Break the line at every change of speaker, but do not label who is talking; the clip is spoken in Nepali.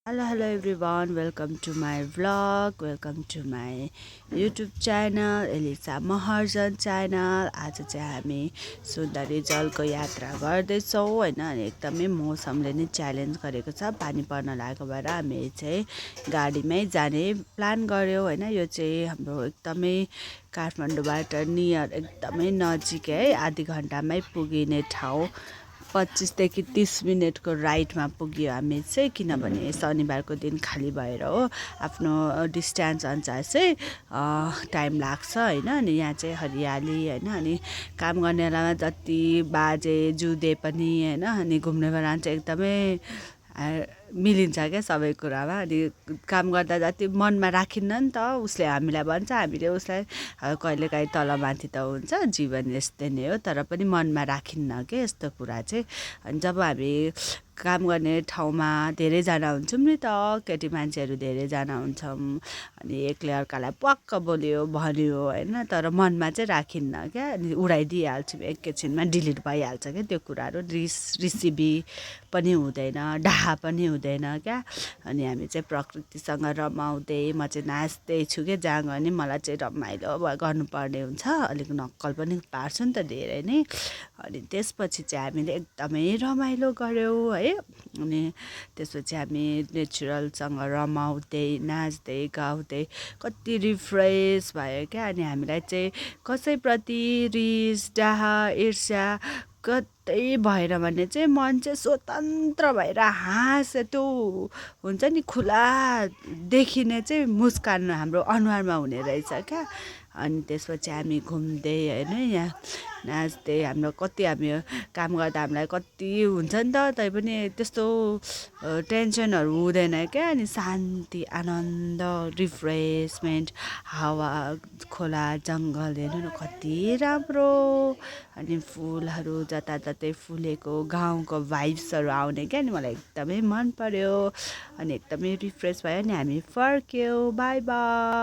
Hello everyone, welcome to my vlog, welcome to my YouTube channel, Elisa Maharjan channel. आज चाहिँ हामी सुन्दरी जलको यात्रा गर्दैछौँ होइन। अनि एकदमै मौसमले नै च्यालेन्ज गरेको छ, पानी पर्न लागेको भएर हामी चाहिँ गाडीमै जाने प्लान गर्यौँ होइन। यो चाहिँ हाम्रो एकदमै काठमाडौँबाट नियर एकदमै नजिक है, आधी घन्टामै पुगिने ठाउँ। 25 देखि 30 मिनटको राइडमा पुग्यो हामी चाहिँ, किनभने शनिबारको दिन खाली भएर हो। आफ्नो डिस्टेन्स अनुसार चाहिँ टाइम लाग्छ होइन। अनि यहाँ चाहिँ हरियाली होइन, अनि काम गर्ने बेलामा जति बाजे जुधे पनि होइन, अनि घुम्ने बेलामा चाहिँ एकदमै मिलिन्छ क्या सबै कुरामा। अनि काम गर्दा जति मनमा राखिन्न नि त, उसले हामीलाई भन्छ, हामीले उसलाई कहिलेकाहीँ तलमाथि त हुन्छ, जीवन यस्तै नै हो, तर पनि मनमा राखिन्न के यस्तो कुरा चाहिँ। अनि जब हामी काम गर्ने ठाउँमा धेरैजना हुन्छौँ नि त, केटी मान्छेहरू धेरैजना हुन्छौँ, अनि एकले अर्कालाई प्वाक्क बोल्यो भन्यो होइन, तर मनमा चाहिँ राखिन्न क्या। अनि उडाइदिइहाल्छौँ, एकैछिनमा डिलिट भइहाल्छ क्या त्यो कुराहरू। रिसिभी पनि हुँदैन, डाहा पनि हुँदैन क्या। अनि हामी चाहिँ प्रकृतिसँग रमाउँदै, म चाहिँ नाच्दै छु क्या, जहाँ गयो भने मलाई चाहिँ रमाइलो गर्नुपर्ने हुन्छ, अलिक नक्कल पनि पार्छु नि त धेरै नै। अनि त्यसपछि चाहिँ हामीले एकदमै रमाइलो गऱ्यौँ है। अनि त्यसपछि हामी नेचुरलसँग रमाउँदै नाच्दै गाउँदै कति रिफ्रेस भयो क्या। अनि हामीलाई चाहिँ कसैप्रति रिस डाहा ईर्ष्या कतै भएन भने चाहिँ मन चाहिँ स्वतन्त्र भएर त्यो हुन्छ नि, खुला देखिने चाहिँ मुस्कान हाम्रो अनुहारमा हुने रहेछ क्या। अनि त्यसपछि हामी घुम्दै होइन, यहाँ नाच्दै हाम्रो कति, हामी काम गर्दा हामीलाई कति हुन्छ नि त, तैपनि त्यस्तो टेन्सनहरू हुँदैन क्या। अनि शान्ति आनन्द रिफ्रेसमेन्ट, हावा खोला जङ्गल हेर्नु न कति राम्रो। अनि फुलहरू जताततै फुलेको गाउँको भाइब्सहरू आउने क्या। अनि मलाई एकदमै मन पर्यो, अनि एकदमै रिफ्रेस भयो। अनि हामी फर्क्यौँ, बाई बाई।